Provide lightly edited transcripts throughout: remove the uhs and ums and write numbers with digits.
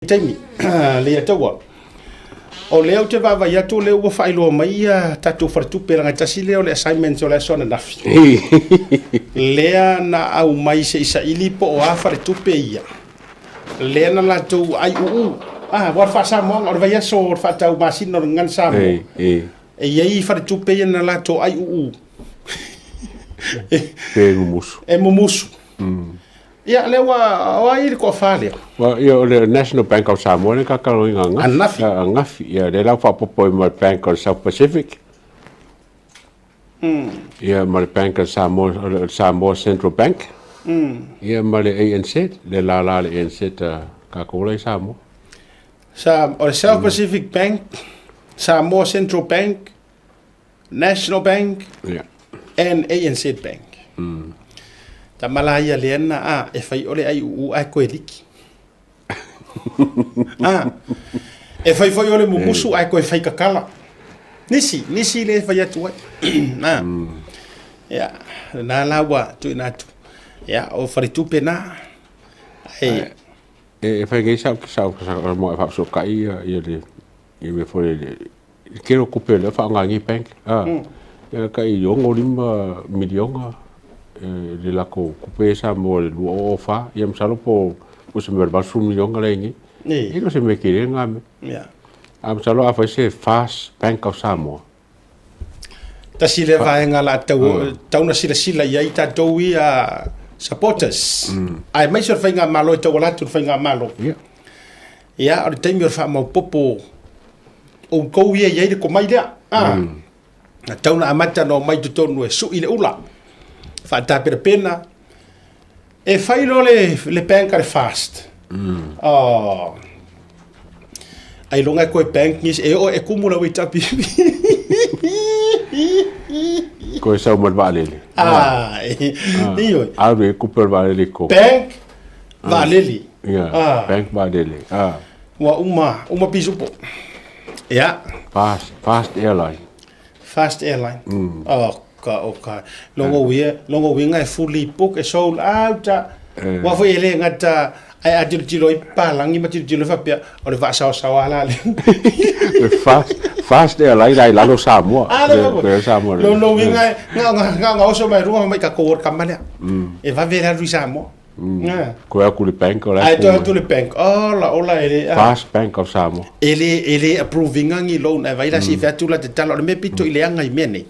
Taimi le ia taua. O lea ou te vaavaai atu o lea ua faailoa mai ia tatou faletupe leaga e tasi lea o le assignments o le aso ananafi. Lea na aumai se i saili po o a faletupe ia. Lea na latou aiuu. Ah, ua faa-Samoaga o le vaiaso o le faatau masina o le Gagana Samoa. E i ai faletupe ia na latou aiuu. Pe mumusu. E mumusu. Ia, lea ua, o ai le toafa lea? Well, ia, o le National Bank of Samoa le kakaloina angafi. Ananafi. Angafi. Ia, lea la ua faaopoopo ai ma le Bank of South Pacific. Ia, ma le Bank of Samoa, o le Samoa Central Bank. Ia, ma le ANZ, le lala le ANZ a kākou la i Samoa. Sa, o le South Pacific Bank, Samoa Central Bank, National Bank and ANZ Bank. Tama la ia lea na a e fai ole ai uu ai koe liki. A, e fai foi ole mumusu ai koe fai kakala. Nisi, nisi le fai atu ai. A, ia, na la ua tuuina atu. Ia, o faletupe na. Ai, E fai nei sau sau sau mo e faafesootai ia ia le ia mea foi le le tele o tupe lea faaaoga nei bank a ia tai 65 miliona le latou tupe sa maua i le 2024 ia masalo po o se mea o le 80 miliona la i ai nei. E le o se mea tele lena mea. A masalo a fai se Fast Bank of Samoa. Tasi lea vaega la tau, tau na silasila i ai tatou ia supporters. Aemaise o le faigamalo e tauala atu i le faigamalo. Ia, o le taimi o le faamaopoopo outou ia e i ai le tomai lea. A, na tau na amata ona omai i totonu e sui le ula, faatapenapena. E fai loa le bank a le Fast. Oh. Ailoga e koe bank nisi, e oo e kumu lau i tapi. Koe sau ma le vaalele. Ah, ioe. Ave e kupe o le vaalele i koko. Bank vaalele. Ia, bank vaalele. Ah. Ua uma, uma pisupo. Ia. Fast, Fast Airline. Fast Airline. Oh, ka, oh, ka. Longo uia, longo uinga e fully book, e sold out. Ua foi e le gata, ai a tilotilo i palangi ma tilotilo i faapea, o le vaasaosaoa la lea. Fast, Fast Airline ai lalo Samoa. Ah, le faapo. Le Samoa. Longo uinga, nga, nga, nga, nga oso mai rua mai ka ko kama lea. E vave le alu i Samoa. Koe atu i le bank o la e Ai toe atu i le bank. Ola, ola e le... Fast Bank of Samoa. E le, e le approve inga ni loan. Ai vai la si fea atu la te tala. O le mea pito i leaga i mea nei.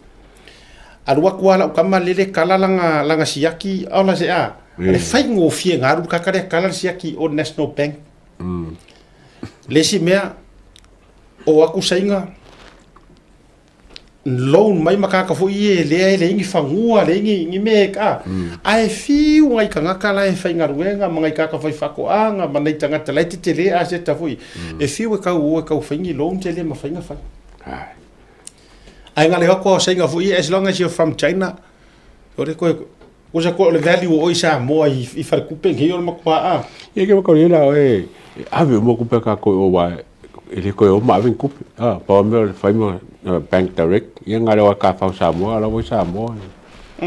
Alu atu lava lau tama lele kala lana, lana siaki, ola se a. O le faigofie na alu le kaka lea kala le siaki o National Bank. Le isi mea, o atu saina, loan mai ma tagata foi ia e lea e leai ni fanua, leai ni, ni mea e a. Ae fiu nai tagata la e faigaluega ma nai tagata faifaatoaga ma nai tagata la e tetele aseta foi. E fiu e tau o e tau fai ni loan te le mafai ona fai. Ae na o le o atu lava o Saina foi ia, as long as you're from China, o le koe, kusa koe o le value o oe i Samoa i, i faletupe nei o le matua a. Ia ke whakau la e ave uma kupe a kākou o wa e le koe o ma ave ni kupe. Ah, pa mea o le whai ma bank direct. Ia ngā rewa ka whau Samoa, ala wai Samoa. E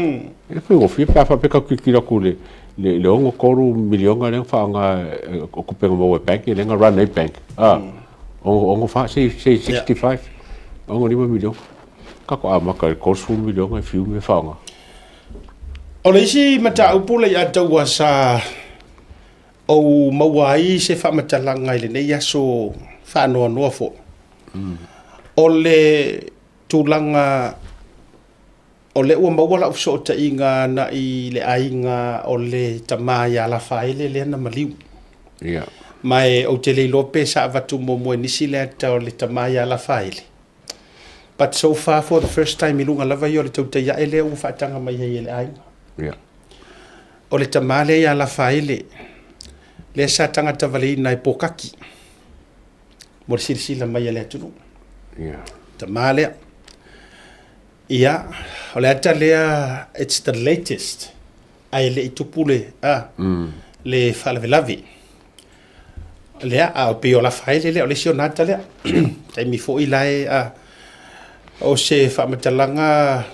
whai ngofia pe a whapeka kikira ku le le le 63 miliona lea whaanga o kupe nga maua e bank, e lenga run e bank. Ah, ono wha, sei, sei 65, ono lima miliona. Ka ko amaka i 30 miliona e whiu me whaanga. O le isi mataupu le ia taua sa ou maua ai se faamatalaga i lenei aso faanoanoa foi. O le tulaga o lea ua maua lau fesootaiga agai le aiga o le tama ia Lafaele lea na maliu. Ma e ou te le iloa pe sa avatu muamua e nisi le ata o le tama ia Lafaele. But so far for the first time i luga lava ia o le tautai ae lea ua faataga mai ai e le aiga. O le tama lea ia Lafaele, lea sa tagatavaleina e Pokaki mo le silasila mai a le atunuu. Tama lea. Ia, o le ata lea, it's the latest, ae le i tupu le, a, le faalavelave. Lea, a o pei o Lafaele lea, o le isi ona ata lea. Taimi foi la e, a, o se faamatalaga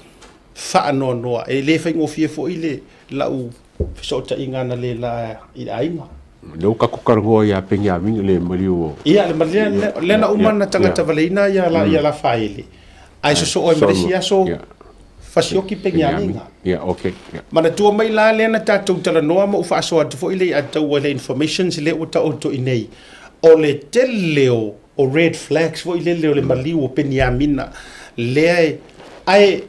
faanoanoa, e le faigofie foi le lau fesootaiga analeila i le aiga. Lea ua tatou talanoa ia Peniamina i le maliu o. Ia, le maliu lea, lea na uma na tagata valeina ia la, ia Lafaele, ae sosoo ai ma le isi aso fasioki Peniamina. Ia, okay. Ia. Manatua mai la lea na tatou talanoa ma ou faasoa atu foi le ia taua i le informations lea ua taoto i inei, o le tele o o red flags foi lele o le maliu o Peniamina lea e, ae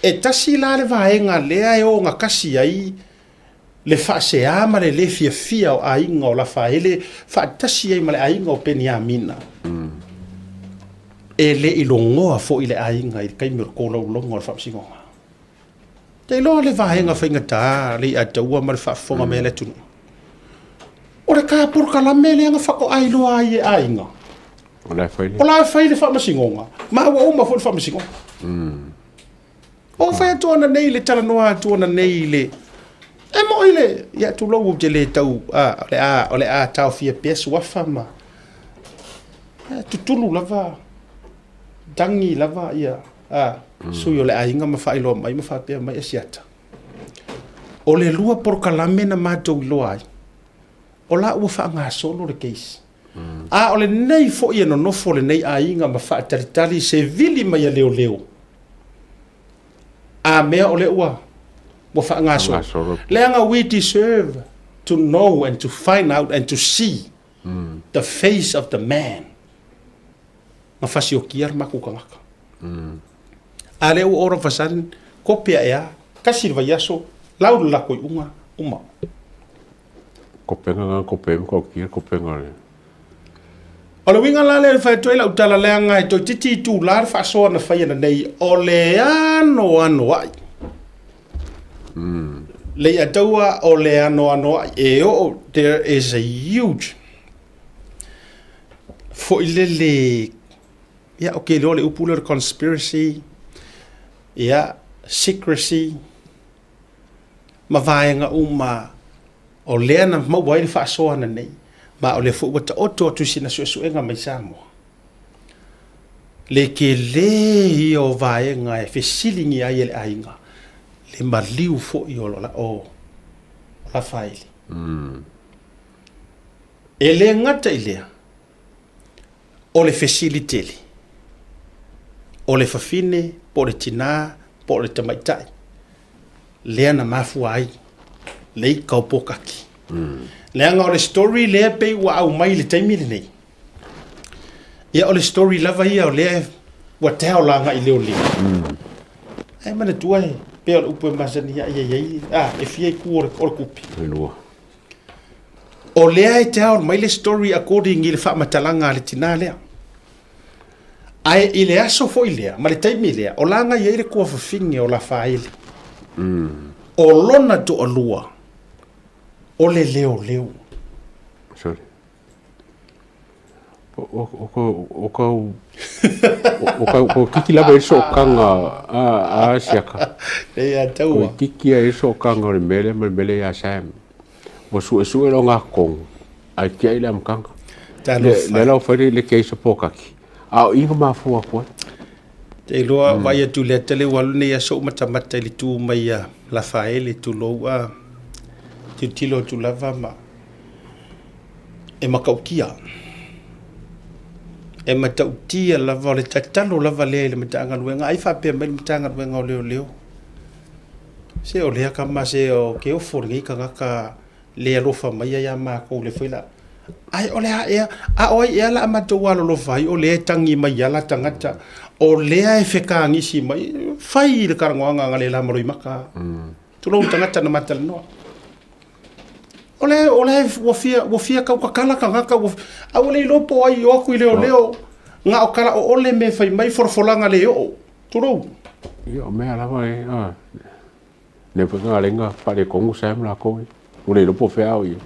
e tasi la le vaega lea e ogatasi ai le faasea ma le lē fiafia o aiga o Lafaele faatasi ai ma le aiga o Peniamina. E le i logoa foi le aiga i le taimi o le tolaulauga o le faamasinoga. Te iloa le vaega faigata le ia taua ma le faafofoga mai a le atunuu. O le ka polokalame lea na faatoa iloa ai e aiga. O la e fai le. O la e fai le faamasinoga, ma ua uma foi le faamasinoga. O fai atu ana nei le talanoa atu ana nei i le e moi le ia tulou ou te le tau a o le a o le a taofia pea suafa ma e tutulu lava tagi lava ia a sui o le aiga ma faailoa mai ma faapea mai e siata. O le lua polokalame na matou iloa ai o la ua faagasolo le case. A o lenei foi e nonofo lenei aiga ma faatalitali se vili mai a leoleo. A mea o lea ua ua faagasolo. Leaga we deserve to know and to find out and to see the face of the man na fasiokia le matou tagata. A lea ua all of a sudden kope ae a tasi le vaiaso lau le latou iuga uma. Kopenga nga kope ma kau kopenga le. O le uiga la lea e fai atu ai lau tala leaga e toeitiiti itula le faasoa na fai ananei o le anoanoai. Le ia taua o le anoanoai e oo there is a huge foi lele ia ou te iloa le upu lea o le conspiracy ia secrecy ma vaega uma o lea na maua ai le faasoa ananei, ma o lea foi ua taoto atu i sina suesuega mai Samoa. Le tele ia o vaega e fesiligia ai e le aiga le maliu foi o o Lafaele. E le gata i lea, o le fesili tele, o le fafine po o le tinā po o le tamaitai lea na mafua ai le ika o Pōkaki. Leaga o le story lea pei ua aumai i le taimi lenei, ia o le story lava ia o lea ua tell agai i leoleo. Ae manatua e pei o le upu e masani ai e i ai, a, e fia itu o le tupe? E lua. O lea e tell mai le story according i le faamatalaga a le tinā lea. Ae i le aso foi lea, ma le taimi lea, o la na i ai le tuafafine o Lafaele. O lona toalua, o le leoleo. Sorry. O kau o kau o kiki lava i sootaga a a siaka. E ia taua. O kiki ia i sootaga o le mele ma le mele ia Sam. Ua suesue lo ngā kong ai tiai le amataga. Talofa. Le lau fai le case o Pōkaki. A o i nga mafua atu ai. Te iloa vaai atu i le ata lea ua alu nei aso ou matamata i le tu mai a Lafaele tulou a tilotilo atu lava ma e matautia. E matautia lava o le tatalo lava lea i le Matagaluega ai faapea mai le Matagaluega o Leoleo se o lea tama se o ke ofo lenei tagata le alofa mai ia matou le foi la ae o le a ea a o ai ea la a matou alolofa ai o lea e tagi mai ala tagata o lea e fekagisi mai fai le talanoaga a le la ma loimaka tulou tagata na ma talanoa o le o le ua fia ua fia tautatala tagata ua a ua le iloa po o ai o atu i leoleo na o tala o ole me fai mai folafolaga le oo tulou. Ia o mea lava e a Le foi nga lenga faaletonu Sam lakou ia. Ua le iloa po o fea o i ai.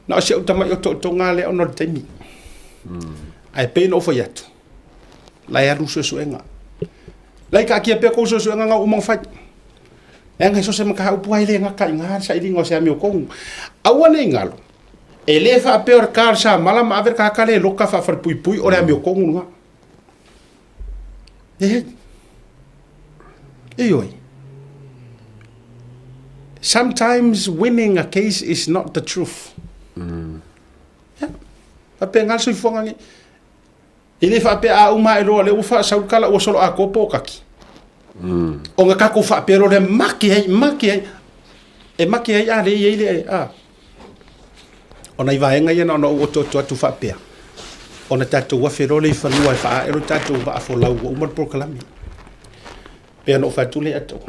Na o si ou tama'i otootoga lea ona o le taimi. Ae pei ona ou fai atu, la e alu suesuega. La e taatia pea kou suesuega na ua uma ona fai. Leaga e so o se mataupu lava e le gata i ina le sailiga o se amiotonu. Aua ne i galo, e le faapea o le ta o le samala ma ave le tagata lea e loka faafalepuipui o le amiotonu lena. Leai. Ioe. Sometimes winning a case is not the truth. Ia. Faapena le soifuaga nei. E le faapea a uma ae loa lea ua faasau le tala ua solo atoa pokaki. Ona tatou faapea loa lea make ai, make ai. E make ai a lea e i ai le a. O nai vaega ia na ona ou otooto atu faapea, ona tatou afe loa lea i fanua e faaae lo tatou vaa folau ua uma le polokalame. Pei ona ou fai atu lea tou.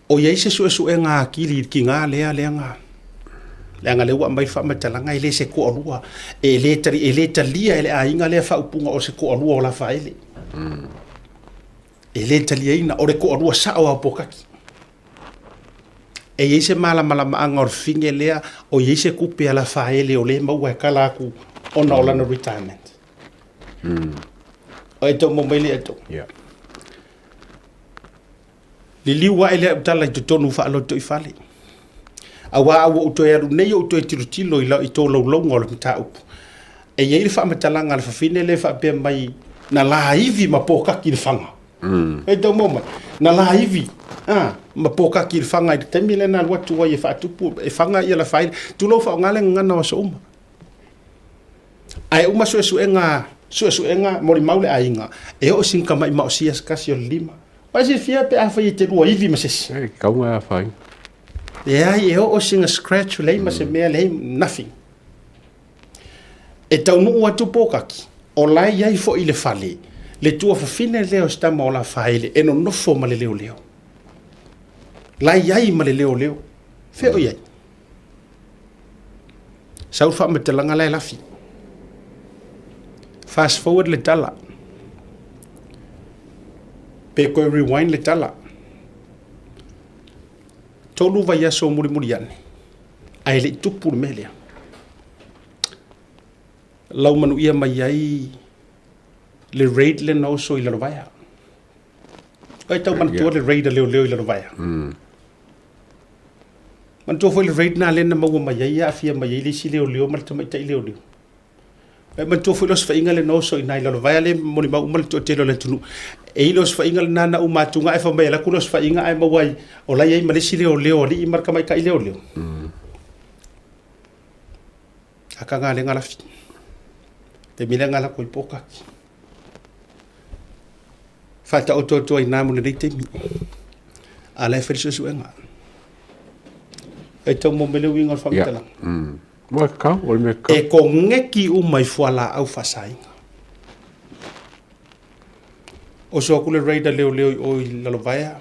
O i ai se suesuega atili i le tiga lea leaga leaga lea ua aumai le faamatalaga e le se toalua, e le tali, e le talia e le aiga lea faaupuga o se toalua o Lafaele. E le taliaina, o le toalua sao lava o Pokaki. E i ai se malamalamaaga o le fine lea, o i ai se tupe a Lafaele o lea e maua e tala atu ona o lana retirement. O e tau maua mai lea tou. Yeah. Liliu ae lea tala i totonu faalotoifale. Aua ua ou toe alu nei ou toe tilotilo i, la, i tolaulauga o le mataupu. E i ai le faamatalaga a le fafine lea e faapea mai na laivi ma pokaki le faga. E tau maua mai, na laivi ma pokaki le faga i le taimi lea na alu atu ai e faatupu, e faga ia Lafaele. Tulou faaaoga le gagana o aso uma. Ae uma suesuega, suesuega molimau le aiga, e oo sina tamai maosia se tasi o le lima. Ua e silafia pe afai e te lua ivi ma se isi? E kauga e afaina. Leai, e oo sina scratch leai ma se mea, leai, nothing. E taunuu atu pokaki, o la e i ai foi i le fale le tuafafine lea o si tama o Lafaele e nonofo ma le leoleo. La e i ai ma le leoleo. Fea o i ai? Sau le faamatalaga la e lafi. Fast forward le tala. Pe toe rewind le tala. 3 vaiaso mulimuli ane, ae le i tupu le mea lea. Lau manuia mai ai le raid lea na oso i Lalovaea. Oi tau manatua le raid a leoleo i Lalovaea. Manatua foi le raid na lea na maua mai ai, aafia mai ai le isi leoleo ma le tamaitai leoleo. E manatua foi le osofaiga lea na oso i ina i Lalovaea lea e molimau uma le toatele o le atunuu. E i ai le osofaiga lena na uma atu ae fai mai e alu atu le osofaiga ae maua ai o la e i ai ma le isi leoleo alii ma le tamaitai leoleo. A ka lea na lafi. Taimi lea na alu atu ai pokaki. Faataoto atu ai i ina mo lenei taimi. A la e fai le suesuega. E tau maua mai le uiga o le faamatalaga. Ua tatau, o le mea tatau. E koneki uma i fualaau faasaina. Oso atu le raid a leoleo i o i Lalovaea,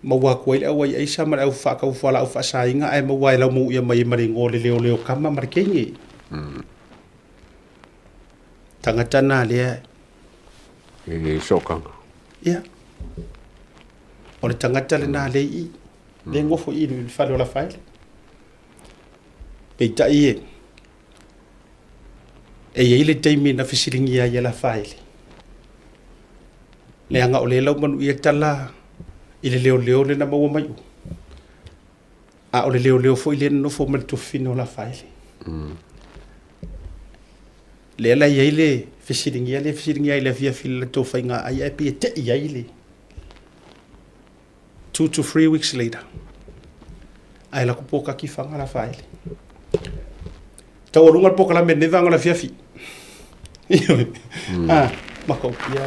maua atu ai le au ai aisa ma le au faatau fualaau faasaina ae maua e laumauia mai ai ma le igoa o le leoleo kama ma le teine. Tagata na lea. E le sootaga. Ia. O le tagata lena lea i i. Lea e nofo i i le fale o Lafaele. Peitai e, e i ai le taimi na fesiligia ai e Lafaele, leaga o lea e laumanuia tala i le leoleo lea na maua mai o, a o le leoleo foi lea na nofo ma le tuafafine o Lafaele. Lea la e i ai le fesiligia lea e fesiligia ai i le afiafi i le latou faiga ai ae pei e tei ai le 2 to 3 weeks later, ae alu atu pokaki faga Lafaele. Taualuga le polokalame i lenei vaega o le afiafi. Ah, matautia.